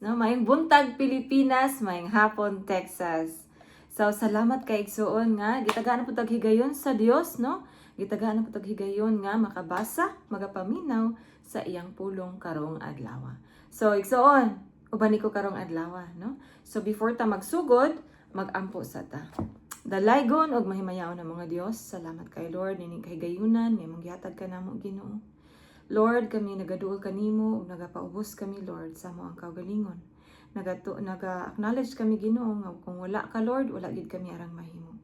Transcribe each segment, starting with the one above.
No, maayong buntag, Pilipinas, maayong hapon, Texas. So salamat kay igsuon nga gitagaan po tag higayon sa Dios, no? Gitagaan po tag higayon nga makabasa, magapaminaw sa iyang pulong karong adlaw. So igsuon, uban ko karong adlaw, no? So before ta magsugod, magampo sa ta. Dalaygon og mahimayaon ng mga Dios, salamat kay Lord nining kahigayunan nga imong gihatag kanamo, Ginoo. Lord, kami nagaduol kanimo ug nagapaubos kami, Lord, sa among kaugalingon. Naga-acknowledge kami, Ginoo, nga kung wala ka, Lord, wala gid kami arang mahimo.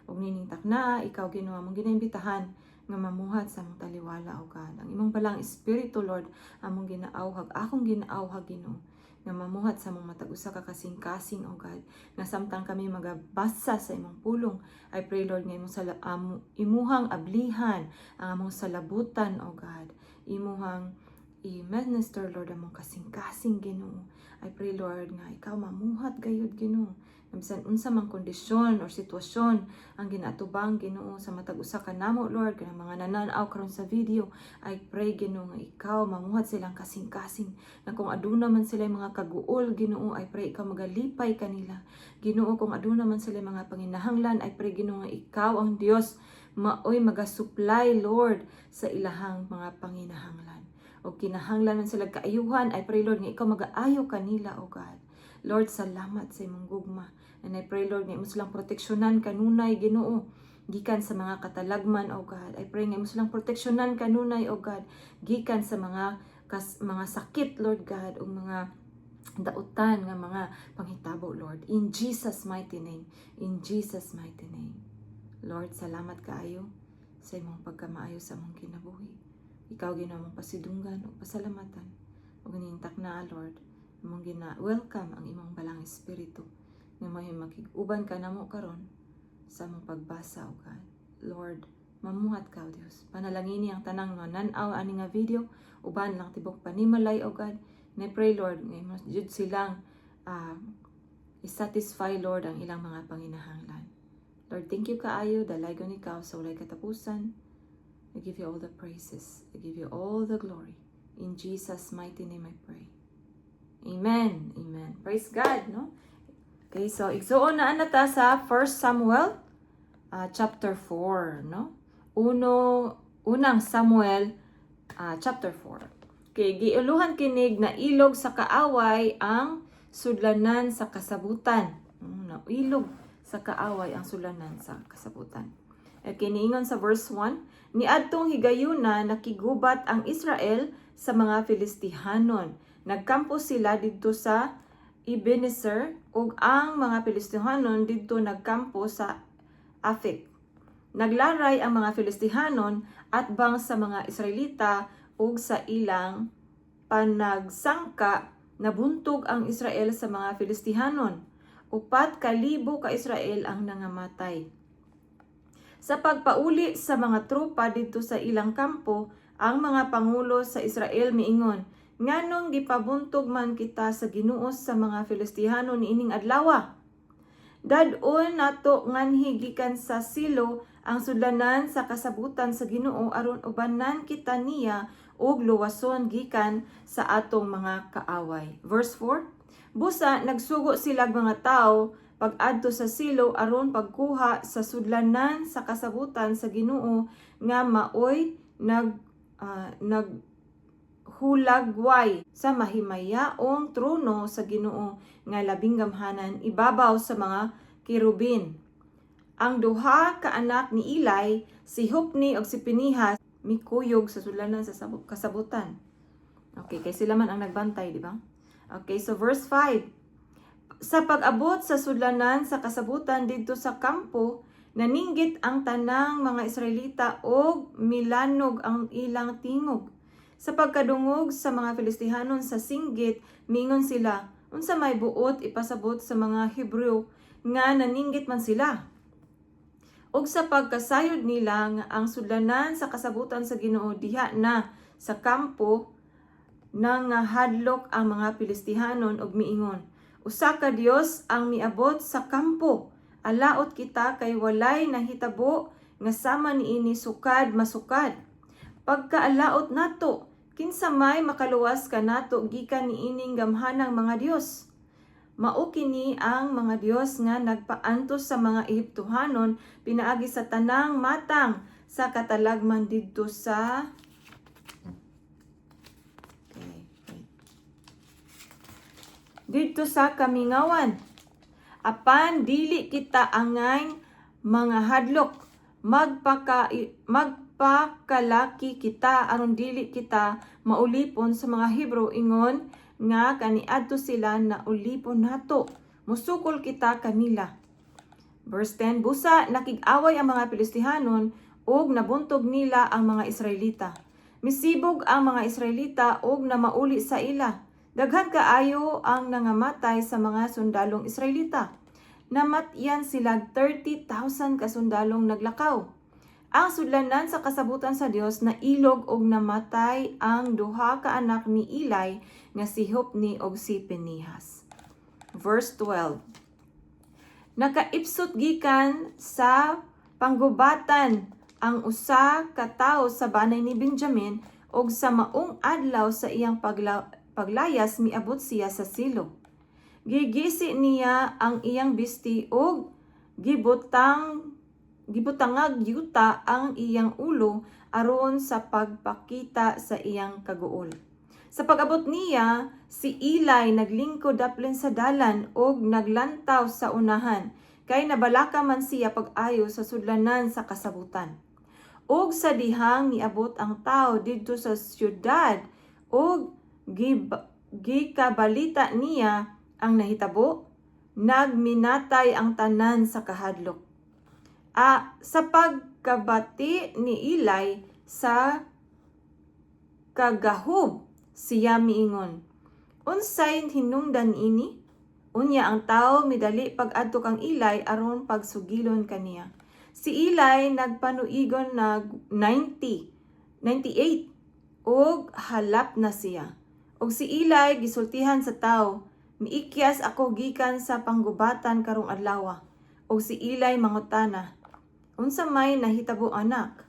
Ug nining takna, ikaw, Ginoo, among ginaimbitahan nga mamuhat sa among taliwala, o God. Ang imong Balaang Espiritu, Lord, among ginaawhag, akong ginaawhag, Ginoo, nga mamuhat sa among matag usa ka kasing-kasing, O God, nga samtang kami magabasa sa imong pulong, I pray, Lord, nga imong imuhang ablihan ang among salabutan, O God, imuhang i-minister, Lord, among kasing-kasing, Ginoo. I pray, Lord, nga ikaw mamuhat gayud, Ginoo. Nga bisan unsa mang kondisyon or sitwasyon ang ginaatubang, Ginoo, sa matag usa ka namo, Lord, kanang mga nanan-aw karon sa video, I pray, Ginoo, nga ikaw mamuhat silang kasing-kasing. Na kung aduna man sila mga kaguol, Ginoo, I pray ikaw magalipay kanila. Ginoo, kung aduna man sila mga panginahanglan, I pray, Ginoo, nga ikaw ang Dios maoy magasupply, Lord, sa ilahang mga panginahanglan. O kinahanglan man sila kaayuhan, I pray, Lord, nga ikaw magaayo kanila, O God. Lord, salamat sa imong gugma. And I pray, Lord, nga imo silang proteksyonan kanunay, Ginoo, gikan sa mga katalagman, O God. I pray nga imo silang proteksyonan kanunay, O God, gikan sa mga sakit, Lord God, ug mga dautan nga mga panghitabo, Lord. In Jesus' mighty name. In Jesus' mighty name. Lord, salamat kaayo sa imong pagkamaayo sa among kinabuhi. Ikaw, Ginoo, among pasidunggan ug pasalamatan. Ug nining takna, Lord, among gina welcome ang imong Balaang Espiritu nga may makig-uban ka namo karon sa among pagbasa, O God. Lord, mamuhat ka, O Dios. Panalangini ang tanang mga nan-aw ani nga video uban lang tibok panimalay, O God. And I pray, Lord, nga imo jud silang i-satisfy, Lord, ang ilang mga panginahanglan. Lord, thank you kaayo, dalaygon ikaw sa walay katapusan. I give you all the praises. I give you all the glory. In Jesus' mighty name I pray. Amen. Amen. Praise God, no? Okay, so igsuon na na ta sa 1 Samuel chapter 4, no? Unang Samuel chapter 4. Okay, giuluhan kinig "Nailog sa kaaway ang sudlanan sa kasabutan." Nailog sa kaaway ang sudlanan sa kasabutan. Okay, niingon sa verse 1, "Niadtong higayuna nakigubat ang Israel sa mga Filistihanon. Nagkampo sila didto sa Ebenezer ug ang mga Filistihanon didto nagkampo sa Afek. Naglaray ang mga Filistihanon atbang sa mga Israelita ug sa ilang panagsangka nabuntog ang Israel sa mga Filistihanon. 4,000 ka Israel ang nangamatay. Sa pagpauli sa mga tropa didto sa ilang kampo, ang mga pangulo sa Israel miingon, 'Nganong gipabuntog man kita sa Ginoo sa mga Filistihano niining adlawa? Dad-on nato nganhi gikan sa Silo ang sudlanan sa kasabutan sa Ginoo aron ubanan kita niya ug luwason gikan sa atong mga kaaway.'" Verse 4, "Busa nagsugo silag mga tawo pag-adto sa Silo aron pagkuha sa sudlanan sa kasabutan sa Ginoo nga maoy naghulagway sa mahimayaong trono sa Ginoo nga labing gamhanan ibabaw sa mga kerubin. Ang duha ka anak ni Eli, si Hopni ug si Pinehas, mikuyog sa sudlanan sa kasabutan." Okay, kay sila man ang nagbantay, di ba? Okay, so verse 5. "Sa pag-abot sa sudlanan sa kasabutan didto sa kampo, naninggit ang tanang mga Israelita og milanog ang ilang tingog. Sa pagkadungog sa mga Filistihanon sa singgit, mingon sila, 'Unsa may buot ipasabot sa mga Hebreo nga naninggit man sila?' Ug sa pagkasayod nila nga ang sudlanan sa kasabutan sa Ginoo diha na sa kampo, nangahadlok ang mga Filistihanon ug miingon, 'Usa ka Dios ang miabot sa kampo. Alaot kita kay walay nahitabo nga sama niini sukad masukad. Pagkaalaot nato Kinsa may makaluwas kanato gikan niining gamhanang mga Dios? Mao kini ang mga Dios nga nagpaantos sa mga Ehiptohanon pinaagi sa tanang matang sa katalagman didto sa. Okay, wait. Didto sa kamingawan. Apan dili kita angay mangahadlok. Magpakalaki kita aron dili kita maulipon sa mga Hebrew ingon nga kaniadto sila na ulipon nato. Musukol kita kanila. Verse 10, Busa nakig-away ang mga Filistihanon ug nabuntog nila ang mga Israelita. Misibog ang mga Israelita ug namauli sa ila. Daghan kaayo ang nangamatay sa mga sundalong Israelita. Namatyan sila 30,000 ka sundalong naglakaw. Ang sudlanan sa kasabutan sa Dios nailog og namatay ang duha ka anak ni Eli nga si Hopni og si Pinehas. Verse 12. Nakaipsot gikan sa panggubatan ang usa ka tawo sa banay ni Benjamin ug sa maong adlaw sa iyang paglayas miabot siya sa Silo. Gigisi niya ang iyang bisti ug gibutangag yuta ang iyang ulo aron sa pagpakita sa iyang kaguol. Sa pag-abot niya, si Eli naglingkod daplin sa dalan ug naglantaw sa unahan kay nabalaka man siya pag-ayo sa sudlanan sa kasabutan. Ug sa dihang miabot ang tao didto sa syudad ug gikabalita niya ang nahitabo, nagminatay ang tanan sa kahadlok. Sa pagkabati ni Eli sa kagahub, siya miingon, "Unsay hinungdan ini?" Unya ang tao midali pag-adto kang Eli aron pagsugilon kaniya. Si Eli nagpanuigon nag 90, 98 ug halap na siya. Ug si Eli gisultihan sa tao, "Miikyas ako gikan sa panggubatan karong adlaw." Ug si Eli mangutana, "Unsa may nahitabo, anak?"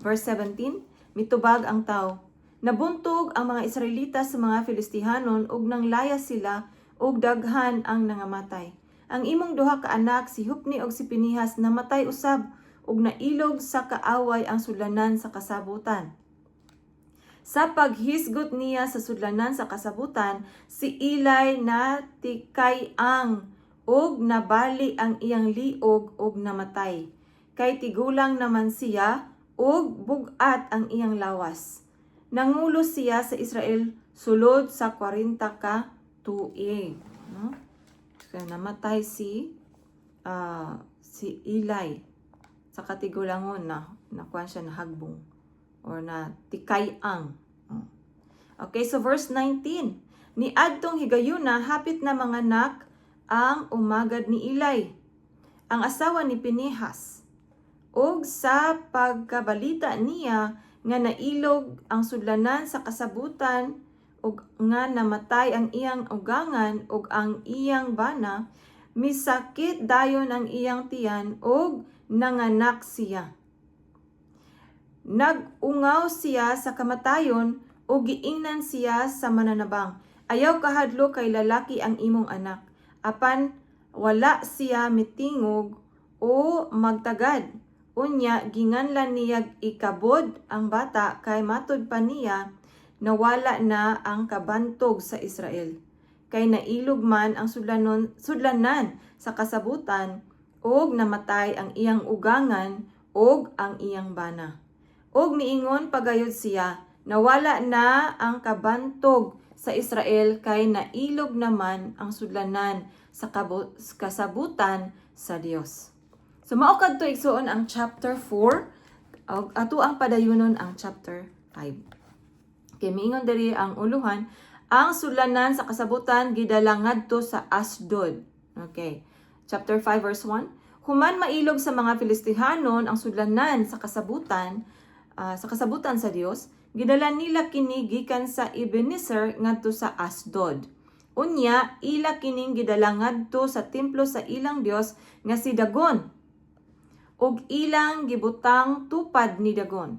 Verse 17, mitubag ang tao, "Nabuntog ang mga Israelita sa mga Filistihanon ug nanglayas sila ug daghan ang nangamatay. Ang imong duha ka anak, si Hupni ug si Pinihas, namatay usab ug nailog sa kaaway ang sudlanan sa kasabutan." Sa paghisgot niya sa sudlanan sa kasabutan, si Eli natikay-ang ug nabali ang iyang liog ug namatay. Kay tigulang naman siya ug bug-at ang iyang lawas. Nangulo siya sa Israel sulod sa 40 ka tuig. No? So, namatay si Eli sa katigulangon na nakuha siya na hagbong or na tikay-ang. Oh. Okay, so verse 19. Niadtong higayuna, hapit na manganak ang umagad ni Eli, ang asawa ni Pinehas. Og sa pagkabalita niya nga nailog ang sudlanan sa kasabutan ug nga namatay ang iyang ugangan ug ang iyang bana, misakit dayon ang iyang tiyan ug nanganak siya. Nag-ungaw siya sa kamatayon ug giingnan siya sa mananabang, "Ayaw kahadlok kay lalaki ang imong anak." Apan wala siya mitingog o magtagad. Unya ginganlan niya Ikabod ang bata kay matud pa niya, "Nawala na ang kabantog sa Israel. Kay nailog man ang sudlanan sa kasabutan ug namatay ang iyang ugangan ug ang iyang bana." Ug miingon pagayod siya, "Nawala na ang kabantog sa Israel kay nailog naman ang sudlanan sa kasabutan sa Dios." So mao kadto, igsuon, ang chapter 4 ug ato ang padayunon ang chapter 5. Okay, miingon diri ang uluhan, ang sudlanan sa kasabutan gidala ngadto sa Asdod. Okay. Chapter 5 verse 1. Human mailog sa mga Filistihanon ang sudlanan sa kasabutan sa Dios, gidala nila kini gikan sa Ebenezer ngadto sa Asdod. Unya ila kining gidala ngadto sa templo sa ilang dios nga si Dagon ug ilang gibutang tupad ni Dagon.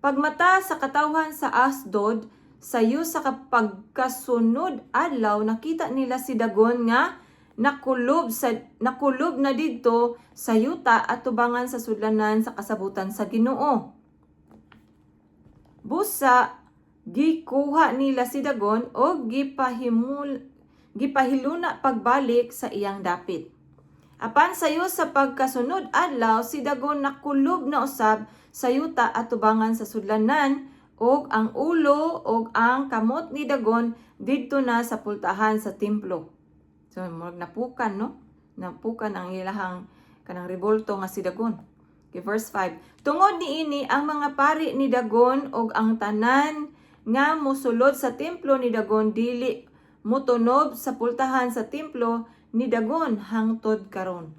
Pagmata sa katawhan sa Asdod, sayo sa pagkasunod adlaw, nakita nila si Dagon nga nakulob na didto sa yuta at tubangan sa sudlanan sa kasabutan sa Ginoo. Busa gikuha nila si Dagon og gipahiluna pagbalik sa iyang dapit. Apan sayo sa pagkasunod adlaw, si Dagon nakulob na usab sa yuta at tubangan sa sudlanan, ug ang ulo ug ang kamot ni Dagon didto na sa pultahan sa templo. So murag napukan, no? Napukan ang ilahang kanang rebulto nga si Dagon. Okay, verse 5. Tungod niini, ang mga pari ni Dagon ug ang tanan nga mosulod sa templo ni Dagon dili motunob sa pultahan sa templo ni Dagon hangtod karon.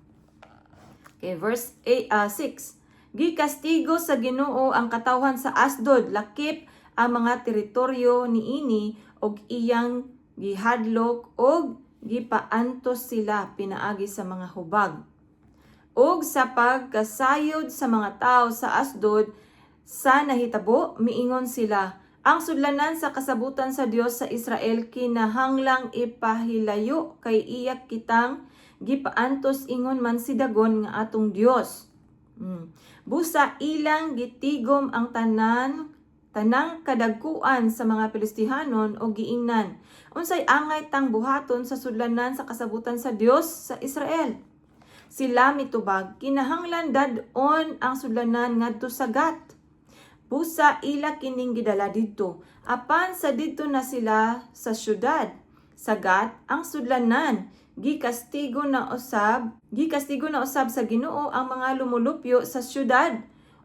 Okay, verse 8, 6. Gikastigo sa Ginoo ang katawhan sa Asdod, lakip ang mga teritoryo niini, og iyang gihadlok og gipaantos sila pinaagi sa mga hubag. Og sa pagkasayod sa mga tao sa Asdod sa nahitabo, miingon sila, "Ang sudlanan sa kasabutan sa Dios sa Israel kinahanglang ipahilayo kay iya kitang gipaantos ingon man si Dagon nga atong Dios." Busa ilang gitigom ang tanang kadagkuan sa mga Filistihanon og giingnan, "Unsay angay tang buhaton sa sudlanan sa kasabutan sa Dios sa Israel?" Sila mitubag, "Kinahanglan dad-on ang sudlanan ngadto sa Gat." Busa ila kining gidala didto. Apan sa didto na sila sa syudad sa Gat, ang sudlanan gikastigo na usab sa Ginoo ang mga lumulupyo sa syudad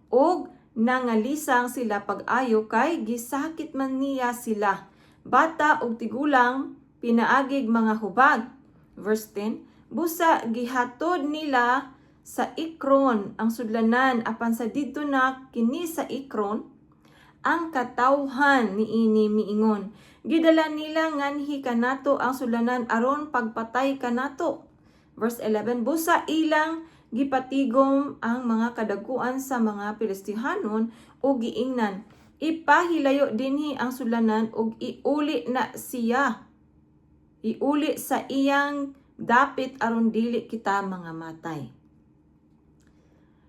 ug nangalisang sila pag-ayo kay gisakit man niya sila, bata ug tigulang, pinaagig mga hubag. Verse 10. Busa gihatod nila sa Ekron ang sudlanan, apan sa didto na kini sa Ekron, ang katawhan niini miingon, "Gidala nila nganhi kanato ang sudlanan aron pagpatay kanato." Verse 11. Busa ilang gipatigom ang mga kadaguan sa mga Filistihanon ug giingnan, "Ipahilayo dinhi ang sudlanan ug iuli na siya. Iuli sa iyang dapit aron dili kita mga matay."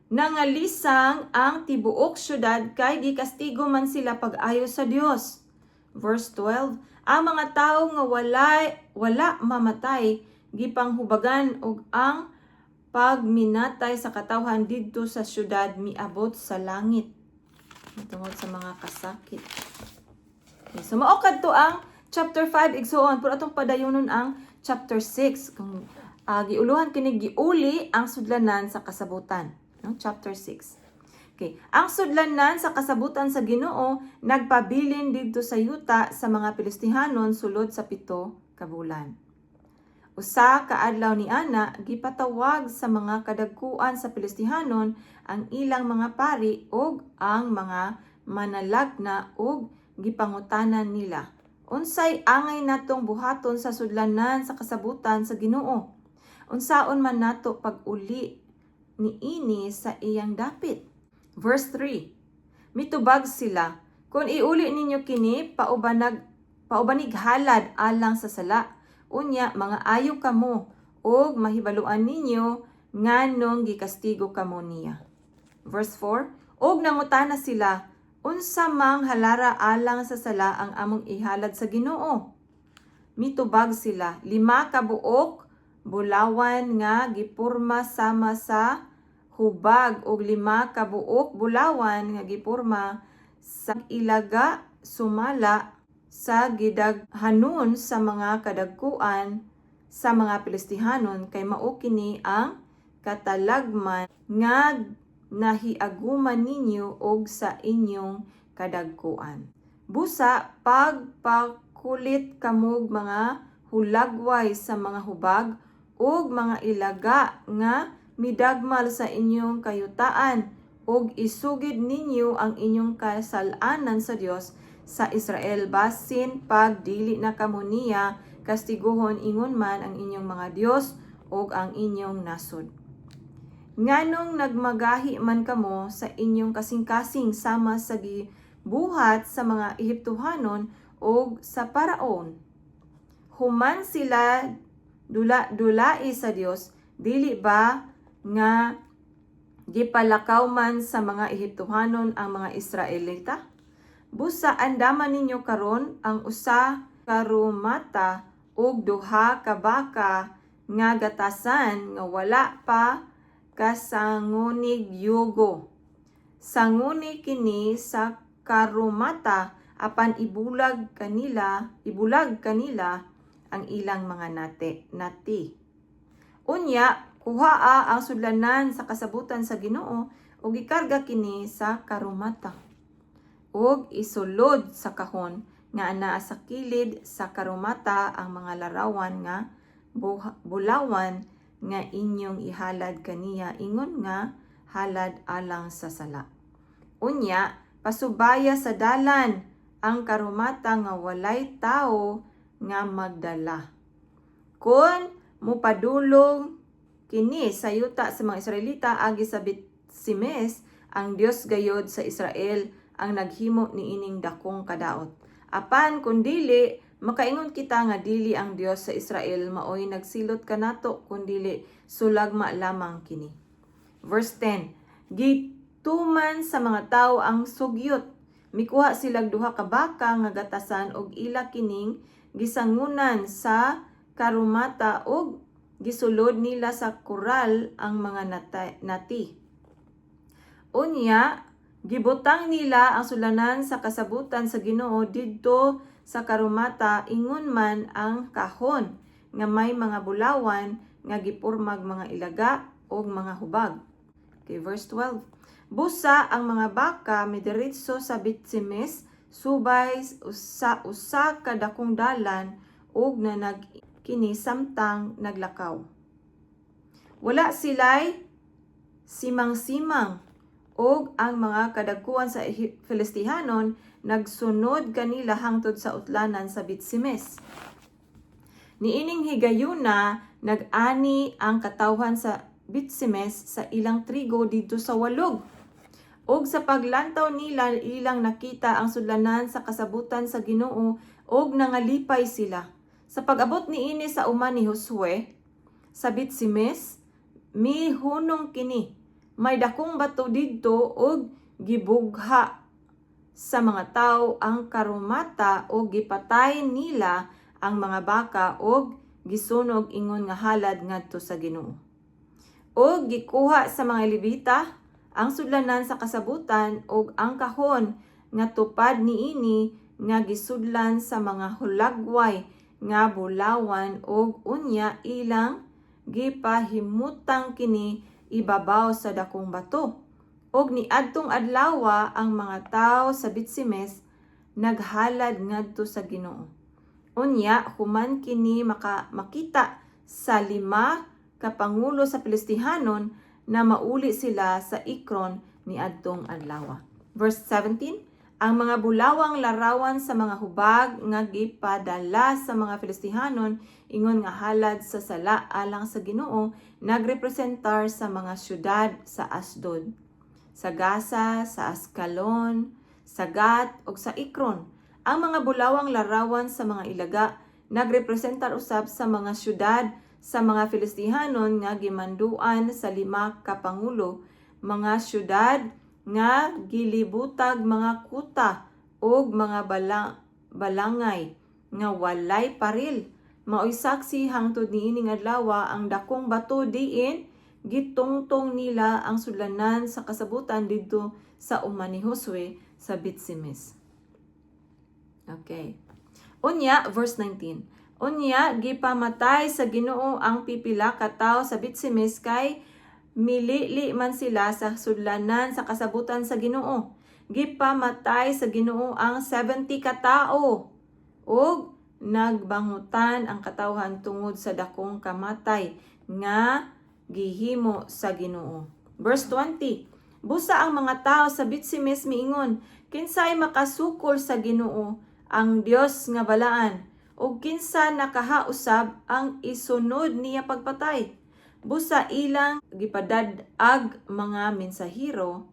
Nangalisang ang tibuok syudad kay gikastigo man sila pag-ayo sa Dios. Verse 12, ang mga tawo nga wala mamatay gipanghubagan ug ang pagminatay sa katawhan didto sa syudad miabot sa langit tungod sa mga kasakit. Okay, so mao kadto ang chapter 5, igsuon, pero atong padayonon ang chapter 6 kung giuluhan kini, "Giuli ang sudlanan sa kasabutan," no? Chapter 6. Okay. Ang sudlanan sa kasabutan sa Ginoo nagpabilin didto sa yuta sa mga Filistihanon sulod sa 7 ka bulan. Usa ka adlaw ni ana, gipatawag sa mga kadagkuan sa Filistihanon ang ilang mga pari ug ang mga manalagna ug gipangutanan nila, "Unsay angay natong buhaton sa sudlanan sa kasabutan sa Ginoo? Unsaon man nato pag-uli niini sa iyang dapit?" Verse 3. Mitubag sila, "Kung iuli ninyo kini, paubanig halad alang sa sala. Unya, mga ayo kamo, ug mahibaluan ninyo nganong gikastigo kamo niya." Verse 4. Og nangutana sila, "Unsa mang halara alang sa sala ang among ihalad sa Ginoo?" Mitubag sila, "Lima ka buok bulawan nga gipurma sama sa hubag ug lima ka buok bulawan nga gipurma sa ilaga sumala sa gidaghanon sa mga kadagkuan sa mga Filistihanon, kay mao kini ang katalagman nga nahiaguman ninyo og sa inyong kadagkuan. Busa pagpakulit kamog mga hulagway sa mga hubag ug mga ilaga nga midagmal sa inyong kayutaan ug isugid ninyo ang inyong kasal-anan sa Dios sa Israel, basin pag dili na kamo niya kastiguhon ingon man ang inyong mga dios ug ang inyong nasod." Nganong nagmagahi man kamo sa inyong kasing-kasing sama sa gibuhat sa mga Ehiptohanon ug sa Paraon? Human sila dula-dulai sa Dios, dili ba nga gipalakaw man sa mga Ehiptohanon ang mga Israelita? Busa andaman ninyo karon ang usa ka karumata ug duha ka baka nga gatasan nga wala pa kasangunig yugo. Sanguni kini sa karumata apan ibulag kanila ang ilang mga nati. Unya kuhaa ang sudlanan sa kasabutan sa Ginoo ug ikarga kini sa karumata ug isulod sa kahon nga anaa sa kilid sa karumata ang mga larawan nga bulawan nga inyong ihalad kaniya ingon nga halad alang sa sala. Unya, pasubaya sa dalan ang karumata nga walay tawo nga magdala. Kung mupadulong kini sa yuta sa mga Israelita agi sa Betsimes, ang Dios gayod sa Israel ang naghimo niining dakong kadaot. Apan kun dili, makaingon kita nga dili ang Dios sa Israel maoy nagsilot kanato kundili sulagma lamang kini. Verse 10. Gituman sa mga tawo ang sugyot. Mikuha silag duha ka baka nga gatasan og ila kining gisangunan sa karumata ug gisulod nila sa koral ang mga nati. Unya, gibutang nila ang sulanan sa kasabutan sa Ginoo didto sa karumata, ingon man ang kahon nga may mga bulawan nga gipurmag mga ilaga ug mga hubag. Okay, verse 12. Busa ang mga baka midiretso sa Betsimes subay usa usa ka dakong dalan ug nanag kini samtang naglakaw. Wala sila'y simang-simang ug ang mga kadagkuan sa Filistihanon nagsunod kanila hangtod sa utlanan sa Betsimes. Niining higayuna, nag-ani ang katawhan sa Betsimes sa ilang trigo didto sa walog. Ug sa paglantaw nila, ilang nakita ang sudlanan sa kasabutan sa Ginoo ug nangalipay sila. Sa pag-abot niini sa uma ni Josue sa Betsimes, mihunong kini. May dakong bato didto ug gibugha sa mga tawo ang karumata ug gipatay nila ang mga baka ug gisunog ingon nga halad ngadto sa Ginoo. Ug gikuha sa mga Levita ang sudlanan sa kasabutan ug ang kahon nga tupad niini nga gisudlan sa mga hulagway nga bulawan ug unya ilang gipahimutang kini ibabaw sa dakong bato. Ug niadtong adlawa ang mga tawo sa Betsimes naghalad ngadto sa Ginoo. Unya human kini makita sa 5 ka pangulo sa Filistihanon na mauli sila sa Ekron niadtong adlaw. Verse 17, ang mga bulawang larawan sa mga hubag nga gipadala sa mga Filistihanon ingon nga halad sa sala alang sa Ginoo nagrepresentar sa mga syudad sa Asdod, sa Gaza, sa Ascalon, sa Gat ug sa Ekron. Ang mga bulawang larawan sa mga ilaga nagrepresentar usab sa mga syudad sa mga Filistihanon nga gimanduan sa 5 ka pangulo, mga syudad nga gilibutag mga kuta ug mga balangay nga walay paril. Maoy saksi hangtod niining adlaw ang dakong bato diin gitungtong nila ang sudlanan sa kasabutan didto sa uma ni Josue sa Betsimes. Okay. Unya, verse 19. Unya, gipamatay sa Ginoo ang pipila ka tawo sa Betsimes kay milili man sila sa sudlanan sa kasabutan sa Ginoo. Gipamatay sa Ginoo ang 70 ka tawo. Ug nagbangutan ang katawhan tungod sa dakong kamatay nga gihimo sa Ginoo. Verse 20. Busa ang mga tao sa Betsimes miingon, "Kinsay makasukol sa Ginoo, ang Dios nga balaan, ug kinsa nakahausab ang isunod niya pagpatay?" Busa ilang gipadad-ag mga mensahero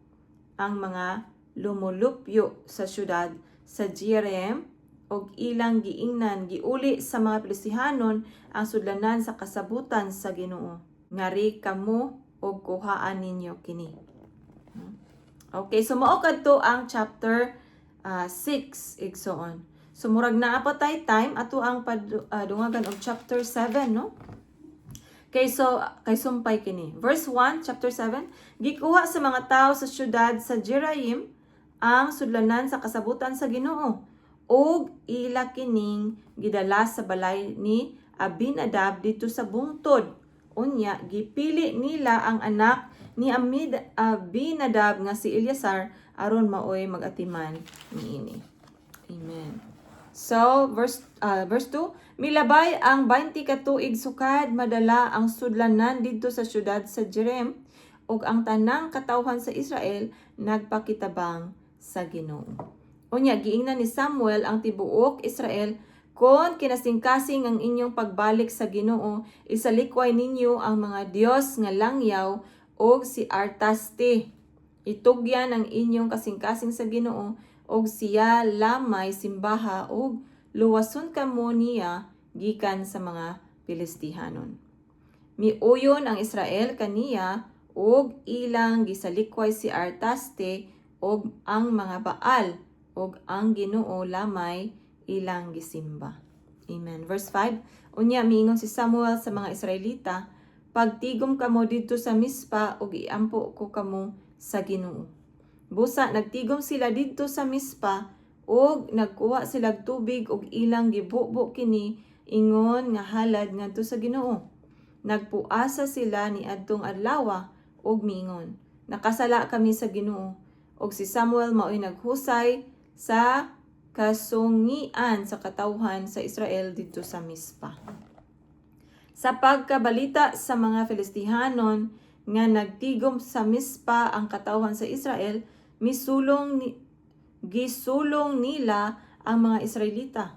ang mga lumulupyo sa syudad sa Jearim og ilang giingnan, "Giuli sa mga Filistihanon ang sudlanan sa kasabutan sa Ginoo. Ngari kamo og kuhaan ninyo kini." Okay, so mao kadto ang chapter 6, igsoon. So murag naa pa tay time, ato ang padungagan og chapter 7, no? Okay, so kay sumpay kini. Verse 1, chapter 7, gikuha sa mga tao sa syudad sa Jearim ang sudlanan sa kasabutan sa Ginoo ug ila kining gidala sa balay ni Abinadab didto sa bungtod. Unya gipili nila ang anak ni Abinadab nga si Eleazar aron maoy magatiman niini. Amen. So, verse 2, milabay ang 20 ka tuig sukad madala ang sudlanan didto sa syudad sa Jearim ug ang tanang katawhan sa Israel nagpakitabang sa Ginoo. Unya giingnan ni Samuel ang tibuok Israel, "Kon kinasingkasing ang inyong pagbalik sa Ginoo, isalikway ninyo ang mga dios nga langyaw ug si Artaste. Itugyan ang inyong kasingkasing sa Ginoo ug siya lamay simbaha ug luwason kamo niya gikan sa mga Filistihanon." Miuyon ang Israel kaniya ug ilang gisalikway si Artaste ug ang mga Baal ug ang Ginoo lamay ilang gisimba. Amen. Verse 5, unya miingon si Samuel sa mga Israelita, "Pagtigom kamo didto sa Mispa ug iampo ko kamo sa Ginoo." Busa nagtigom sila didto sa Mispa ug nagkuha sila og tubig ug ilang gibubo kini ingon nga halad ngadto sa Ginoo. Nagpuasa sila ni adtong adlaw ug miingon, "Nakasala kami sa Ginoo." Ug si Samuel maoy naghusay sa kasungian sa katawhan sa Israel didto sa Mispa. Sa pagkabalita sa mga Filistihanon nga nagtigom sa Mispa ang katawhan sa Israel, misulong ni, gisulong nila ang mga Israelita.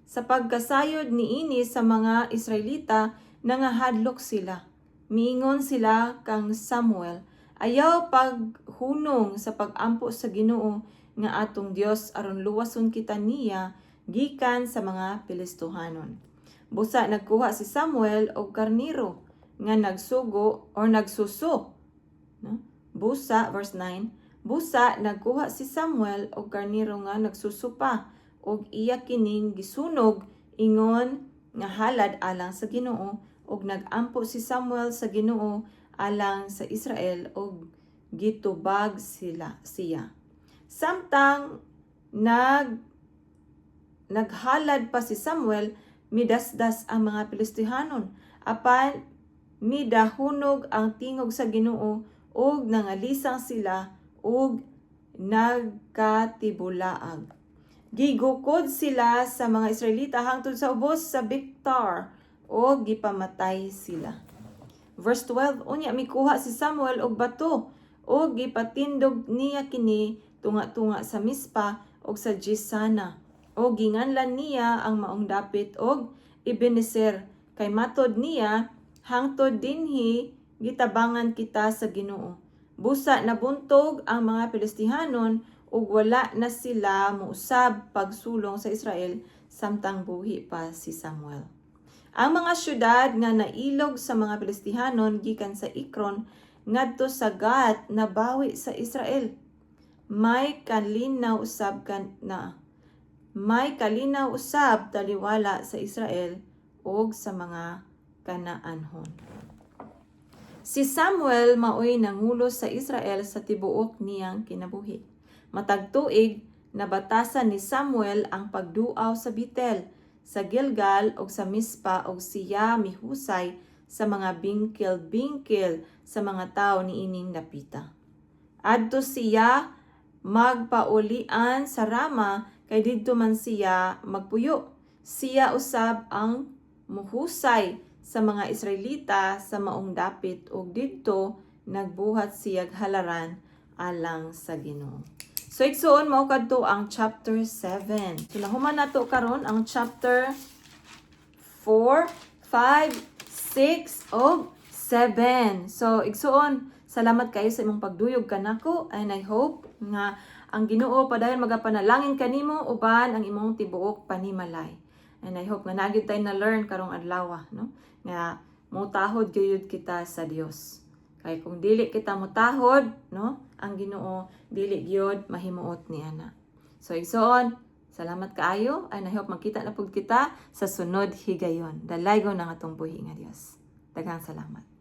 Sa pagkasayod niini sa mga Israelita, nangahadlok sila. Miingon sila kang Samuel, "Ayaw paghunong sa pagampo sa Ginoo nga atong Dios aron luwason kita niya gikan sa mga Filistohanon." Busa nagkuha si Samuel og karniro nga nagsugo or nagsuso. No? Busa, verse 9, busa nagkuha si Samuel og karniro nga nagsuso pa og iya kining gisunog ingon nga halad alang sa Ginoo, ug nagampo si Samuel sa Ginoo alang sa Israel ug gitubag sila siya. Samtang naghalad pa si Samuel, midasdas ang mga Filistihanon. Apan midahunog ang tingog sa Ginoo ug nangalisang sila ug nagkatibulaag. Gigukod sila sa mga Israelita hangtod sa ubos sa Bethcar ug gipamatay sila. Verse 12, unya mikuha si Samuel og bato ug gipatindog niya kini tunga-tunga sa Mispa ug sa Jesana. O ginganlan niya ang maong dapit og Ebenezer kay matod niya, "Hangtod dinhi gitabangan kita sa Ginoo." Busa nabuntog ang mga Filistihanon ug wala na sila mousab pagsulong sa Israel samtang buhi pa si Samuel. Ang mga syudad nga nailog sa mga Filistihanon gikan sa Ekron ngadto sa Gat nabawi sa Israel. May kalinaw usab kan na may kalinaw usab taliwala sa Israel ug sa mga Kanaanhon. Si Samuel maoy nangulo sa Israel sa tibuok niyang kinabuhi. Matag tuig nabatasan ni Samuel ang pagduaw sa Betel, sa Gilgal ug sa Mispa ug siya mihusay sa mga bingkil-bingkil sa mga tawo niining dapita. Adto siya magpaulian sa Rama kay didto man siya magpuyo. Siya usab ang muhusay sa mga Israelita sa maong dapit ug didto nagbuhat siyag halaran alang sa Ginoo. So igsuon, mao kadto ang chapter 7. So nahuman nato karon ang chapter 4, 5, 6 ug 7. 7. So, igsuon, salamat kayo sa imong pagduyog kanako and I hope nga ang Ginoo padayon magapanalangin kanimo uban ang imong tibuok panimalay. And I hope nga naa gyud tay na learn karong adlaw, no? Nga mutahod gyud kita sa Dios. Kay kung dili kita mutahod, no, ang Ginoo dili gyud mahimuot ni ana. So igsoon, salamat kaayo and I hope magkita na pud kita sa sunod higayon. Dalaygon ang atong buhi nga Dios. Daghang salamat.